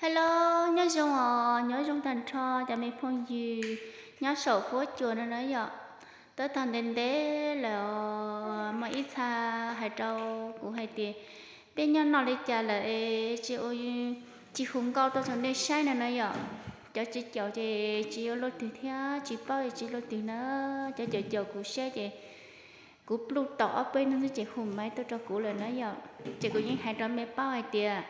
Hello, nyob zoo os, nyob zoo tag nrho cov me phooj ywg nyob saum huab cua no na yom. Twb tau ntev ntev lawm os, muaj ib txha hais rau kuv hais tias peb nyob noj li cas lawm es tsis ua, tsis hu nkauj tuaj rau nej saib no na yom. Cov tsis caum ces tsis ua luaj twg thiab, tsis paub es tsis luaj twg na. Cov caum caum kuv saib ces kuv pluj tau ob peb hnub xwb ces hu maiv tuaj rau kuv lawm na yom. Ces kuv yeej hais rau mej paub hais tias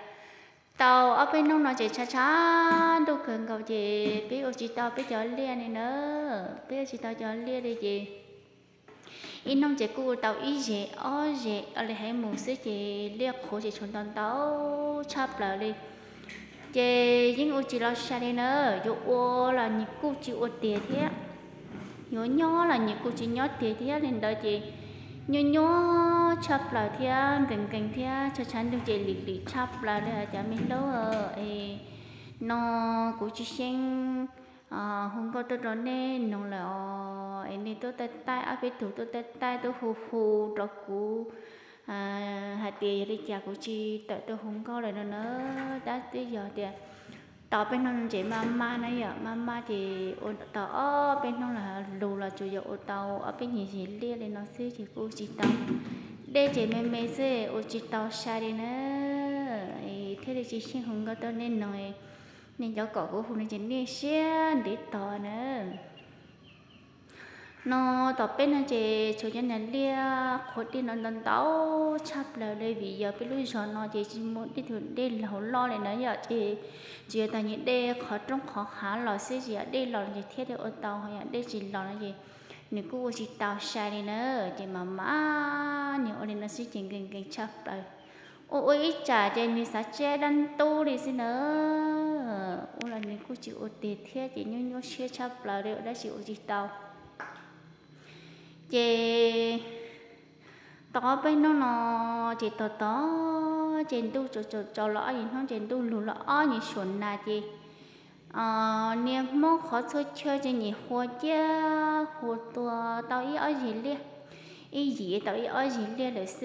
tau ob peb hnub no ces tshav tshav ntuj kawg nkaus ces peb ua tsis tau peb cov liaj li na. Peb ua tsis tau cov liaj li ces ib hnub ces kuj ua tau ib zeg ob zeg li hais mus xwb ces liaj qhuav ces tshuav ntau ntau tshaj plaws li. Ces yeej ua tsis los sai li na, yuav ua los nws kuj tsis ua tiag thiab, yuav nyob los nws kuj tsis nyob tiag thiab li ntawd ces nyuaj nyuaj tshaj plaws thiab nkees nkees thiab tshav tshav ntuj ces lim lim tshaj plaws li cov me hlub es no kuv tsis xyeeb hu nkauj tuaj rau nej noog lawm os es nej tuaj taij taij ob peb tug tuaj taij taij tuaj hu hu rau kuv hais tias yog li cas kuv tsis tawm tuaj hu nkauj lawm no na. Tab twb yog tias tau peb hnub no ces maj maj na yom, maj maj ces ua tau ob peb hnub los lug los tsuas yog ua tau ob peb nyuag zeg liaj li no xwb ces kuj ua tsis tau. Dej ces me me xwb ua tsis tau sai li na, thiaj li tsis xyeej hu nkauj tuaj nej noog. Nej cov kom kuv hu no ces nej siab ntev tog na. No tom peb no ces tshuav cov niag liaj qhuav dej no ntau ntau tshaj plaws li vim yog peb lub zos no ces tsis muaj ib tug dej laug loj li na yom, ces tsuas yog tas nyias dej qhov roob qhov hav los xwb, tsis yog dej los ces thiaj li ua tau, ho yog dej tsis los no ces nws kuj ua tsis tau sai li na. Ces mam mam nws ua li no xwb ces nkees nkees tshaj plaws. Ua ua ib tsam ces nws xav tseb dab ntub li xwb na. Ua los nws kuj tsis ua tiag thiab ces nyuaj nyuaj siab tshaj plaws li ua dab tsi ua tsis tau. Ces tau ob peb hnub no ces tos tos ces ntuj tsaus tsaus los ob yim hnub ces ntuj lug los ob nyuag suam nas ces niag Hmoob qhov txhua chaw ces nyias hua ciaj hua tuag tau ib ob zeg liaj, ib yim tau ib ob zeg liaj lawm xwb.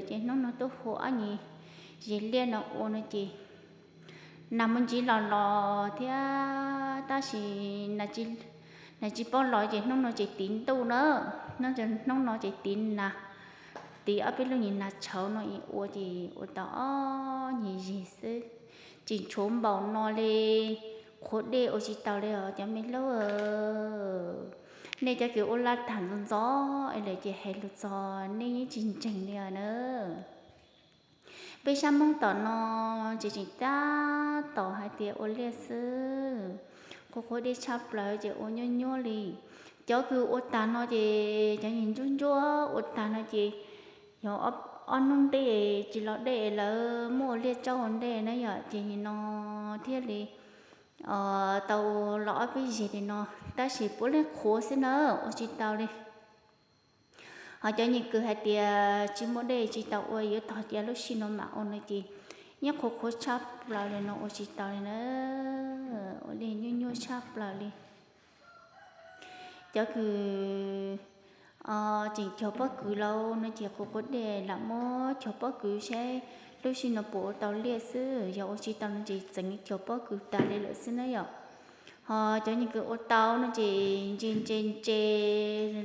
Ces hnub no tuaj hua ob nyuag zeg liaj no ua no ces nas muaj ntsis los los thiab tab sis nas tsis paub los ces hnub no ces tiv ntuj na, hnub no ces tiv nas, tiv ob peb lub nyuag nas tshauv no ua ces ua tau ob nyuag zeg xwb. Tseem tshuav npaum no li, qhuav dej ua tsis tau li os cov me hlub. Nej cov kws ua laj tham ntxov ntxov es lawm ces hais lus txog nej yeej tsis ntseeg li os na. Peb sab Hmoob tom no ces tseem tab tom hais tias ua liaj xwb, qhuav qhuav dej tshaj plaws ces ua nyuaj nyuaj li. Cov kws ua tag no ces cov nyuag ntsuab ntsuab ua tag no ces yog ob hnub ntej tsis los dej lawv muab ua liaj tsaub ua ntej na yom, ces nim no thiaj li tau los ob peb zeg li no, tab sis puav leej qhuav xwb na, ua tsis tau li. Ho cov nyuag kws hais tias tsis muaj dej tsis tau ua, yuav tos cia lub sij no mam ua no ces yeej qhuav qhuav tshaj plaws li no ua tsis tau li na, ua dej nyuaj nyuaj tshaj plaws li. Cov kws tseem cog pob kws lauj no ces qhuav qhuav dej lam muab cog pob kws saib lub sij no puas ua tau liaj xwb, yog ua tsis tau no ces txeev cog pob kws tas li lawm xwb na yom. Ho cov nyuag kws ua tau no ces ntse ntse ntse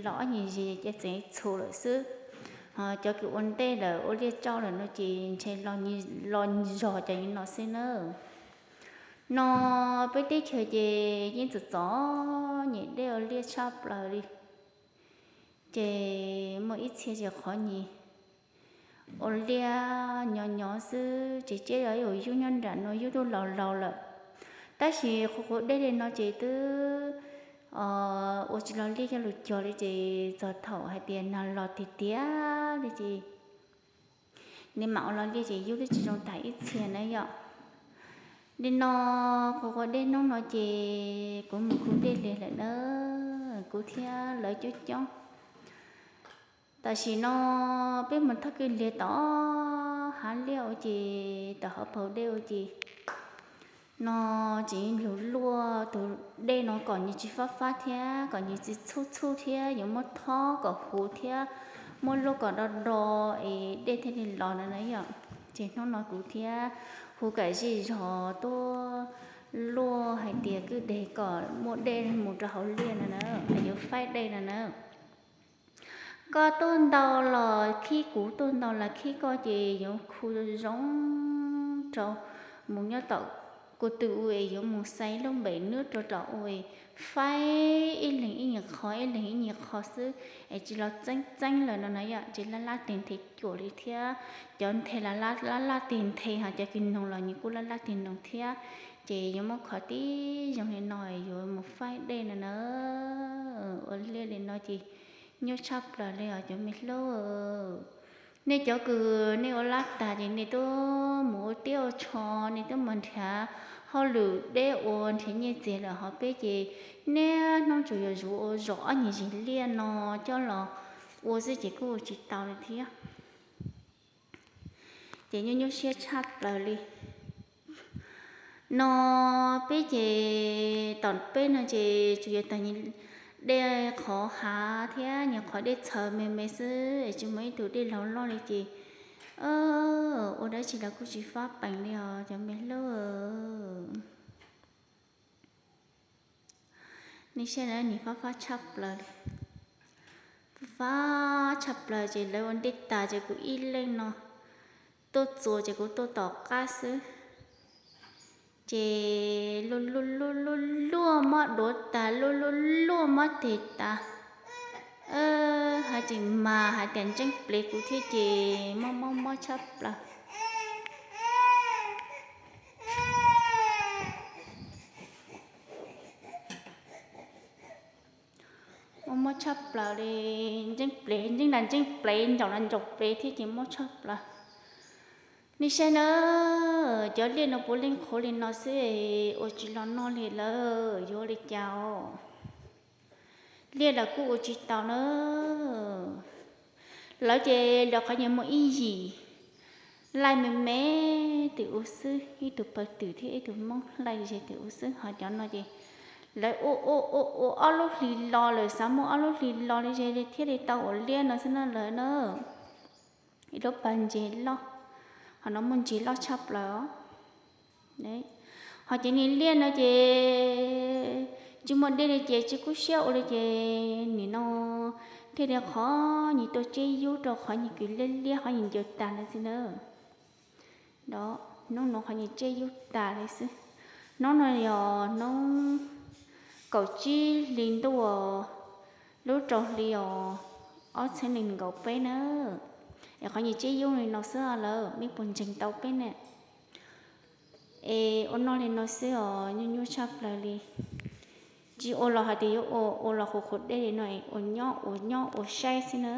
los ob nyuag zeg ces txeev txhum lawm xwb. Ho cov kws ua ntej lawm ua liaj tsaub lawm no ces ntshe los zog cov nyuag no xwb na. No peb teb chaws ces yeej txom txom nyem dej ua liaj tshaj plaws li. Ces muaj ib txhia ces qhov nyuag ua liaj nyo nyo xwb, ces tsiab yog ib yus yub nyob nram no yub twb laus laus lawm. Tab sis qhuav qhuav dej li no ces twb ua tsis los liaj coj lus cog li ces txog thaum hais tias nag los tiag tiag li ces nws mam ua los liaj ces yub twb tsis zoo tas ib txhia na yom. Li no qhuav qhuav dej hnub no ces kuv mus khu dej liag lawm na, kuv thiab lawv coob coob. Tam sim no peb mus thauj kwj liag tom hav liaj ua ces tom hauv paus dej ua ces no tseem lug luaj tus dej no kom nws tsis fab fab thiab kom nws tsis txhub txhub thiab yuav muab thob kom huv thiab muab luaj kom do do es dej thiaj li los no na yom. Ces hnub no kuv thiab Hu kam zij zog tuaj luaj hais tias kwj deg kom muaj dej mus rau hauv liaj no na, yuav faib dej no na. Koj tuaj ntau los khib, kuv tuaj ntau los khib koj ces yuav khu zoo rau mus nyob tom ko tw ua es yuav mus xaiv lub npem nub rau tom ua es faib ib leeg ib nyuag qho, ib leeg ib nyuag qho xwb es tsis los txeeb txeeb lawm no na yom, ces laj laj tig nthe cuam li thiab. Cov nthe los laj laj tig nthe, ho cov kws noog los nws kuj laj laj tig noog thiab. Ces yuav muab kho tib zoo li no yuav mus faib dej no na. Ua liaj li no ces nyuaj tshaj plaws li os cov me hlub. Nej cov kws nej ua laj tag ces nej twb mus ua tiab ua tsho, nej twb mus nrhiav hauj lwm deb ua nrhiav nyiaj txiag lawm, ho peb ces niaj hnub tsuas yog zuv ua zaum ob nyuag zis liaj no coj los ua xwb ces kuj ua tsis tau li thiab. Ces nyuaj nyuaj siab tshaj plaws li. No peb ces tom peb no ces tsuas yog tag dej qhov hav thiab nyuag qhov dej txhawv me me xwb, tsis muaj ib tug dej laug loj li ces ua dab tsi los kuj tsis fab peem li os cov me hlub. Nej saib na, nws fab fab tshaj plaws li. Fab fab tshaj plaws ces lawv ua ntej tas ces kuv ib leeg no tuaj txuas ces kuv tuaj tom qab xwb. Ces luaj luaj luaj luaj luaj mob duav tas, luaj luaj luaj mob teg tas. Hais tseem mas hais tias ntseeb plev kuv thiab ces mob mob mob tshaj plaws. Mob mob tshaj plaws li, ntseeb plev ntseeb na ntseeb plev, ntsaum na ntsaum plev thiab ces mob tshaj plaws. Nej saib na, cov liaj no puav leej qhuav li no xwb, ua tsis los noj li lawm, yuav li cas os? Liaj los kuj ua tsis tau na. Lawv ces lawv qhov nyias muaj ib yim laij me me twm ua xwb, ib tug pawg twm thiab ib tug moob laij ze twm ua xwb, ho cov no ces lawv ua ua ua ua ob lub hlis los lawm, xav muaj ob lub hlis los li ze thiaj li tau ua liaj no xwb na lawv na. Ib lub pawg ntses loj, ho no muaj ntses loj tshaj plaws os. Ho ces nws liaj no ces tsis muaj dej li ces tsis kub siab ua li ces nim no thiaj li qhov nyias tuaj tseb yub rau qhov nyias kws liab liab qhov nyias ncaws tas li xwb na. Hnub no qhov nyias tseb yub tas li xwb. Hnub no yog hnub kaum tsib hli ntuj, lub rau hli os, ob txhiab nees nkaum peb na. Es qhov nyias tseb yub li no xwb lawm, mej puas ntseeg tau peb ne? Es ua noj li no xwb os, nyuaj nyuaj tshaj plaws li. Tsis ua los hais tias yuav ua, ua los qhuav qhuav dej li no es ua nyob ua nyob ua saib xwb na.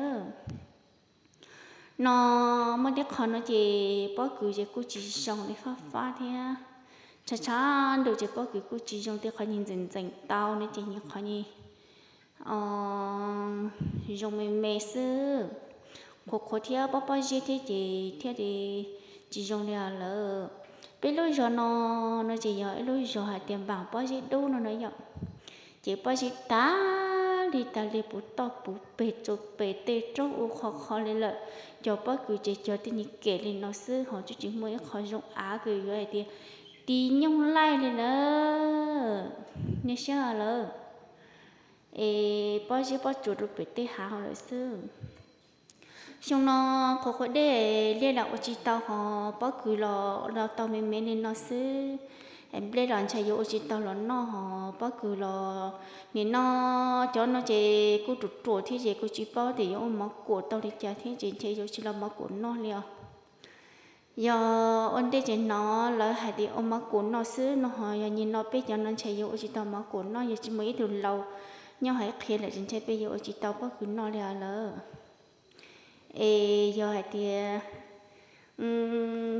No muaj tej qho no ces pob kws ces kuj tsis zoo li, fab fab thiab. Tshav tshav ntuj ces pob kws kuj tsis zoo, tej qhov nyias ntxeem ntxeem tau no ces nyias qhov nyias zoo me me xwb. Qhuav qhuav thiab pob pob zeb thiab ces thiaj li tsis zoo li lawm. Peb lub zos no, no ces yog ib lub zos hais tias npaam pob zeb dub no na yom. Ces pob zeb tag li tag li puv toj puv peg tsuas pem tej roob ua qho qho li lawm. Cov pob kws ces cog tej niag kem li no xwb, ho tsuas tsis muaj ib qho zoo av kws yuav hais tias tis nyooj laij li lawm. Nej saib lawm, es pob zeb pob tsuas rau pem tej hav lawm xwb. Xyoo no qhuav qhuav dej, liaj los ua tsis tau, ho pob kws los los tau me me li no xwb. Nplej los ntshai yuav ua tsis tau los noj, ho pob kws los nim no cov no ces kuj ruam ruam thiab ces kuj tsis paub tias yuav ua mov kuam tau li cas thiab ces ntshai yuav tsis los mov kuam noj li os. Yog ua ntej ces hnov lawv hais tias ua mov kuam noj xwb no, ho yog nim no peb cov no ntshai yuav ua tsis tau mov kuam noj, yog tsis muaj ib tug laus nyob hauv qhia lawm ces ntshai peb yuav ua tsis tau pob kws noj li os lawm. Es yog hais tias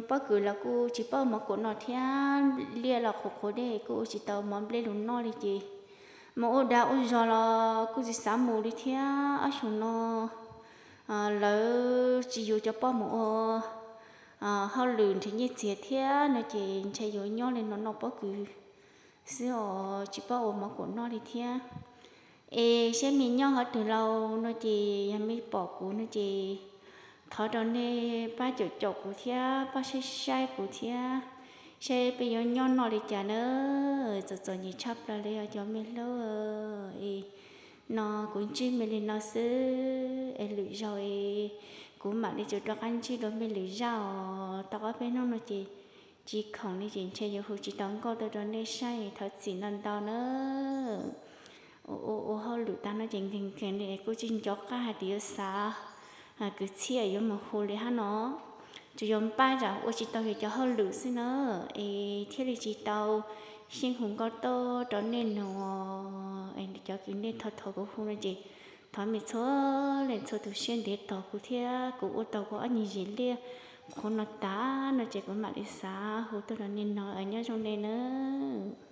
pob kws los kuj tsis paub mov kuam noj thiab, liaj los qhuav qhuav dej kuj ua tsis tau mov nplej los noj li ces mus ua dag ua zog los kuj tsis xav mus li thiab. Ob xyoo no lawv tsis yuav cov poj mus ua hauj lwm nrhiav nyiaj txiag thiab no ces ntshai yuav nyob li no noj pob kws xwb os, tsis paub ua mov kuam noj li thiab. Es saib mej nyob hauv twg lauj no ces yog mej pom kuv no ces thov rau nej pab caum caum kuv thiab pab saib saib kuv thiab. Seb peb yuav nyob noj li cas na. Txom txom nyem tshaj plaws li os cov me hlub. Es no kuv ntsib me li no xwb es lwm zaus es kuv mam li tsum rov qab ntsib dua me lwm zaj os. Tau ob peb hnub no ces tsis khoom li ces ntshe yuav hu tsis tau nkauj tuaj rau nej saib, thov txim ntau ntau na. Ua ua hauj lwm tag no ces nkees nkees li es kuj tsis nco qab hais tias yuav xav kwv txhiaj yuav mus hu li hab no. Tsuas yog npaj tsam ua tsis tau yus cov hauj lwm xwb na, es thiaj li tsis tau xyeej hu nkauj tuaj rau nej no. Es cov kws nej thov thov kuv hu no ces thov mej txhua leej txhua tus siab ntev tos kuv thiab, kuv ua tau kuv ob nyuag zes liaj qhuav no tas no ces kuv mam li xav hu tuaj rau nej no. Nyob zoo nej nawb.